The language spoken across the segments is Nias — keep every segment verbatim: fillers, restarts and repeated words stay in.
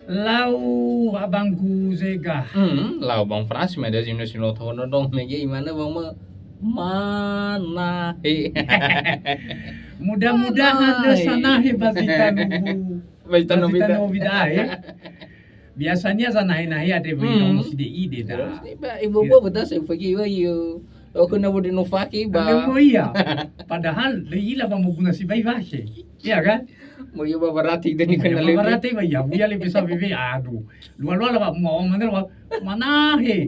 Lau abangku Zega. Hmm, lau Bang Frans, mada zimna sino tono dong mege imana Bang me manahe. Mudah-mudahan Manahe. Sanahe ba zita nubu. Ba zita nubu Ba zita da. Nubu da, eh. Biasanya sanahe-nahe ada bagi Hmm. Nono side ide da. Terus ni ba ibu-ibu betas yang pergi wa yo. Oh, kena bude no faki ba. Ada mo iya. Padahal le ila ba mo guna si bai wase. Iya kan? Mo iya ba berarti dan Iya, kenal ba lebih. Berarti ba iya, buya lebih sa bebe, aduh. Lua-lua lah, Pak, mau ngomong, Pak. Manahe.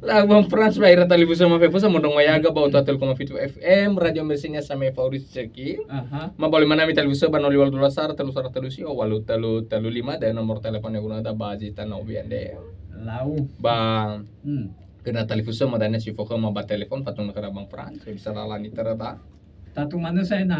Lah, Bang Frans, ba ira talifusö ma fefu sa mondrong wayaga ba oto telu koma fitu F M, Radio Mersinia Same Fauri Seki. Aha. Ma bali manami talifusö ba nol walu dua sara telu sara telu sio walu telu telu lima dan nomor telepon yang guna ada ba zita nobi ande. Lau. Ba Hmm. Kena talifusö ma dania si fokhö ma ba telepon, fatung khöra Bang Frans, bisa lalani tereta. Tatu manö sa'ae na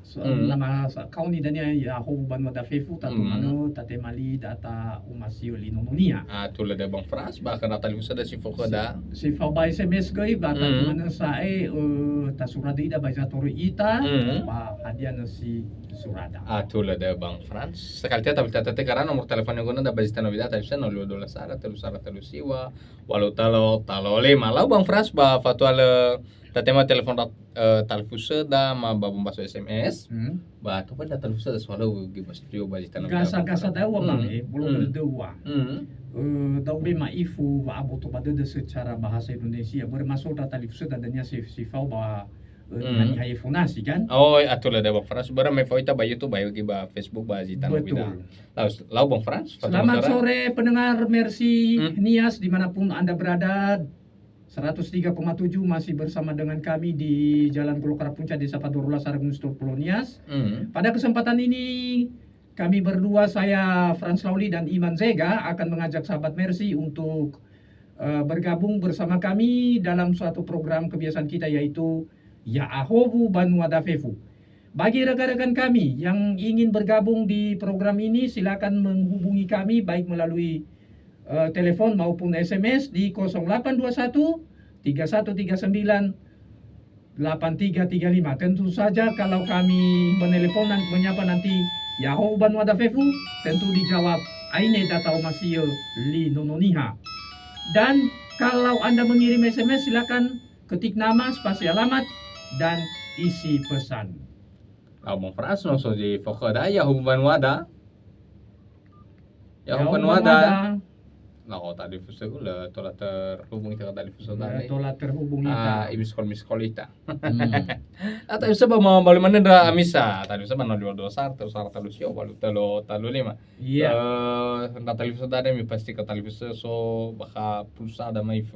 so-, Hmm. nama sa-, kaoni dania Yahowu banua da fefu, tatu Hmm. manö tatema li data umasio li nononia. Ah, tulö da Bang Frans, ba kena talifusö da si fokhö da. Si, si fao ba S M S göi, ba tatu Hmm. manö sa'ae, eh, tasurada ida ba zi atorö ita, Hmm. ba hadia nö si surada. Ah, tulö da Bang Frans. Sekali tia tabil tata te karena nomor telepon yang guna da ba zita nobi da, talifusö nol walu dua sara, telu sara telu siwa, walu telu telu lima. Lau Bang Frans ba fatua lö tatema telepon ra-, eh, talifusö da ma ba bombaso S M S. Hmm. Ba tofa da talifusö da soalö gi ba studio ba zita na Gasa-gasa daua, Bang, Hmm. eh, bolo Hmm. bolo daua. Hmm. Eh, da'u be ma'ifu wa'aboto ba dödö secara bahasa Indonesia. Börö masodra talifusö da dania si, si fao ba, eh, Hmm. niha-niha efonasi, kan? Oh, atulö da Bang Frans. Börö me fao ita ba YouTube, ba yogi ba Facebook, ba zita na Betul. Lau, lau Bang Frans, fatua Selamat sara. Sore pendengar Mersi Hmm. Nias dimanapun Anda berada. Seratus tiga koma tujuh masih bersama dengan kami di Jalan Golokar Puncak, Desa Padorola, Saragung Store Pulau Nias. Hmm. Pada kesempatan ini, kami berdua, saya Frans Lauli dan Iman Zega, akan mengajak sahabat Mersi untuk, eh, bergabung bersama kami dalam suatu program kebiasaan kita, yaitu Ya'ahowu Banua Dafefu. Bagi rekan-rekan kami yang ingin bergabung di program ini, silakan menghubungi kami baik melalui, eh, telepon maupun S M S di kosong delapan dua satu, tiga satu tiga sembilan, delapan tiga tiga lima. Tentu saja kalau kami meneleponan, menyapa nanti Ya'ahowu Banua Dafefu, tentu dijawab, "Aine data omasiö li nono niha." Dan kalau Anda mengirim S M S, silakan ketik nama, spasi alamat, dan isi pesan. Lau Bang Frans, no so zi fokhö da, Ya'ahowu Banua da. Ya'ahowu Ya'ahowu Banua da. Banua da. Nah, oh, talifusö lö tola terhubung ita talifusö da. Lö tola terhubung ita. Ah, i-miss call, miss call ita. Hmm. Atau bisa ba ma-, bali manö ndra amisa, talifusö ba nol walu dua sara, telu sara telu sio, walu telu telu lima. Iya. Eh, ndra talifusö da mi pasti ka talifusö so bakha pulsa da maif.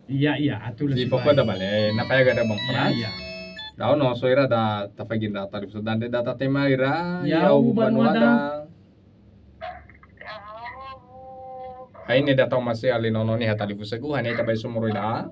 Iya, iya, atulö si fokhö da bale, na fayaga da Bang Iya, Frans. Iya. Da'ö no so ira da tafaigi ndra talifusö da, da tatema ira, Ya'ahowu Banua da. Aine data omasiö li nono niha talifusögu, hane tabai sumurui da.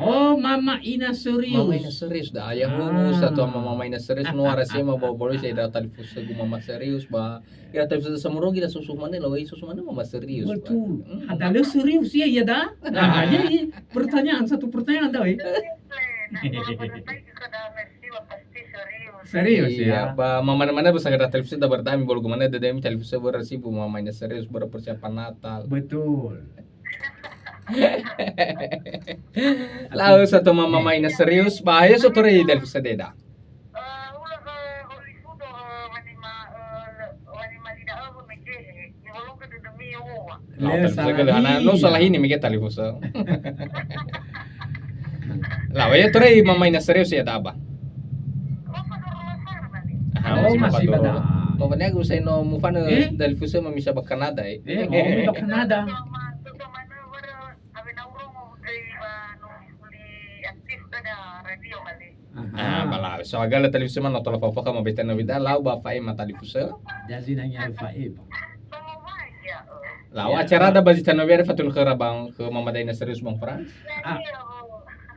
Oh, Mama Ina Serius da. Mama Ina Serius da, Ya'ahowu Ah. Satua Mama Ina Serius, no arasema ba bolo saya da talifusögu Mama Serius ba. Ya, talifusö Samorogi da susu manö, lawai susu manö Mama Serius ba. Betul. Hmm. Ada lö serius ya, ya da? Nah, ya, ya. Pertanyaan, satu pertanyaan da, eh. Serius, le. Nah, kalau pada saya juga da Mersi, wah, pasti serius. Serius, Iya, ya. ba, ma-, mana-mana bisa kata talifusö da bertami, bolo gimana da demi talifusö bersibu, Mama Ina Serius, berpersiapan Natal. Betul. Lau satua Mama Ina Serius, bahaya so tore talifusö da. Eh, ula ke oli sudo, eh, wanima, eh, wanima lidah, eh, megehe. Niholongke dödömi, owa. Lau Le, talifusö salah gele, ana, no hia. Salah ini mege talifusö. Lau ya tore Mama Ina Serius ya da ba. Aha, Oh, masih masih pada. Pada. Pokoknya aku saya no mufana Eh? Talifusö ma misa ba Kanada, eh. Eh, oh, mi ba Kanada. Sama, sama mana, mana, awe na urung, eh, ba, no, uli aktif ke da radio kali. Aha. Ah, bala. So, agala talifusö ma no tola fao-fao ka ma beta no bita, lau ba fa'ema talifusö. Jazi nanya fa'e, Bang. Lau Iya. Acara da ba zita no bere fatul khöra Bang, ke Mama Ina Serius Bang Frans. Ah.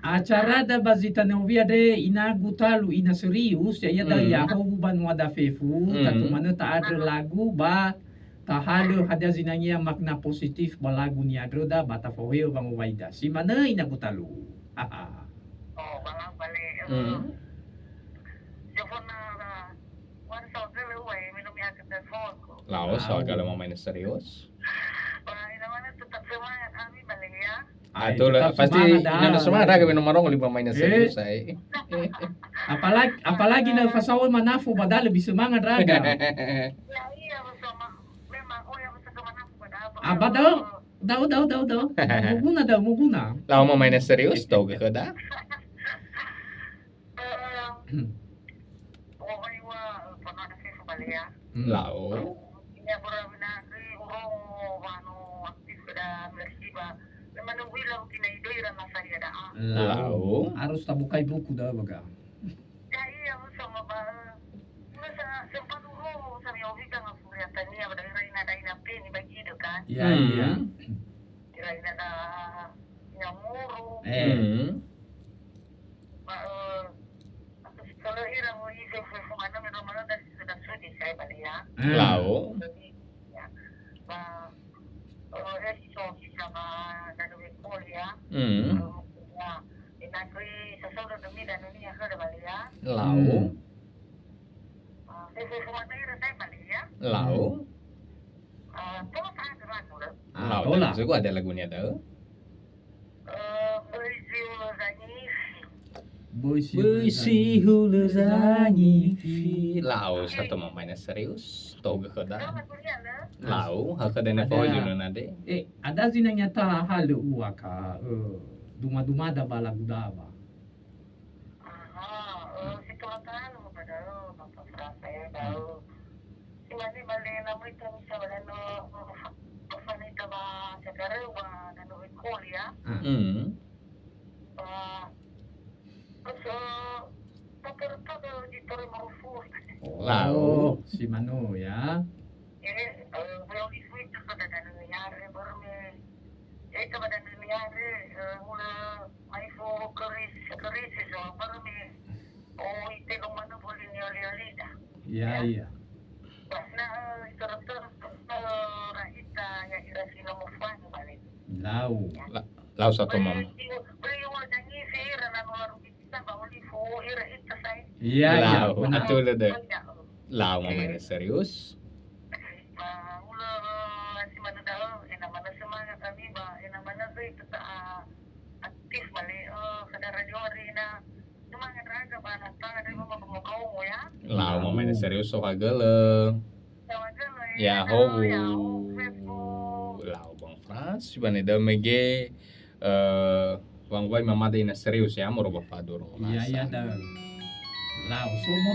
Acara da ba zita no bere inagu talu Ina Serius, ya, ya da Hmm. Ya'ahowu Banua Dafefu, Hmm. tatu manö ta'andrö lagu ba tahalö hadia zinangea makna positif ba lagu ni'andröda ba tafoheo wangowaida. Si manö inagu talu. Haha. Oh, bala bale. Hmm. Lau, so, kalau mau main serius. Wah, ini mana tetap semangat kami balik ya. Ah, itu tetap pasti semangat, dah. Ina semangat, dah, kami nomor nol lima main serius, ay. Apalagi, apalagi na fasao manafu, padahal lebih semangat, raga. Ya, iya, bersama. Memang, oh ya, bersama manafu, padahal. Ah, padahal. Da'ö, da'ö, da'ö, da'ö. Moguna da'ö, moguna. Lau mau main serius, tau gede dah. Eh, wahai wa, eh, pernah ada sih sebalik ya. Hmm. Lau. Ini aku dah bina ke urung, wanu aktif ke dah mersi ba. Memang nunggu ilau kina idoi dan masa dia dah. Lau. Harus tabukai buku dah, baga. Ya, iya, bersama ba. Masa sempat dulu, sami owi kan aku lihat tania, pada ira ina daina peni bagi itu kan. Ya, iya. Ira ina da nyamuru. Eh. Hmm. Ba, eh, aku sekolah ira mau isi, mana, mana, mana dari sudah sudi saya balik ya. Hmm. Lau. Jadi, ya. Ba, eh, eh, so, sisa ba, dan lebih cool ya. Hmm. Eh, ya. Ina kui sesuatu demi dan ini ya, sudah balik ya. Lau. Hmm. Ah, eh, eh, semua saya balik ya. Lau. Hmm. Ah, terus ada lagu, dah. Ah, lau, tola. Terus aku ada lagunya, dah. Eh, Böi Zi Hulö Zangifi. Böi Zi Hulö Zangifi. Lau, sato mamaina serius. Tau gede dah. Lau, hakada ne fao julu nade. Eh, ada zinanya ta halö ua ka, eh, duma-dumada ba lagu daba. Aha, eh, si tola talu pada, eh, Bapak Frasa ya, tahu. Si mane bale nama itu bisa bale no, eh, Fanita ba Jakarta, ba, dan no Eko ya. Ah. Hmm. Ba, terus, eh, Bapak Rata di Tore Marufu. Lau. Oh, si manu ya. Eh, eh, beliau di Swiss, pada dan ya, eh, baru ni. Eh, kepada dunia re, eh, mula mai fo keris, keris, so, baru ni, oh, ite lo mana boleh ni oli-oli dah. Ya, ya. Karena, eh, serta, eh, ra'ita ya ira si nomor fani balik. Lau. Ya. La-, lau sato mam. Beli, beli uang janji sih, rana nolaru kita, ba oli fo, ira ita sai. Ya, ya, lau, benar. Betul, betul. Iya. Lau, oke. Mama ini serius. Ba, ulo, eh, si mana da'ö, ena'ö mana semangat kami, ba, ena'ö mana zui tetap, ah, aktif balik, eh, kada radio hari ini. Semangat raga, ba, nata, ada mau, mau kau, ya. Lau, mama ini serius, so hagele. So hagele, ya, ya, howu. Ya, howu. Lau, Bang Frans, si mana da'ö mege, eh, Bang Wai mamada ina serius, ya, moro ba fadoro. Iya, iya, da'ö. Lau, so moro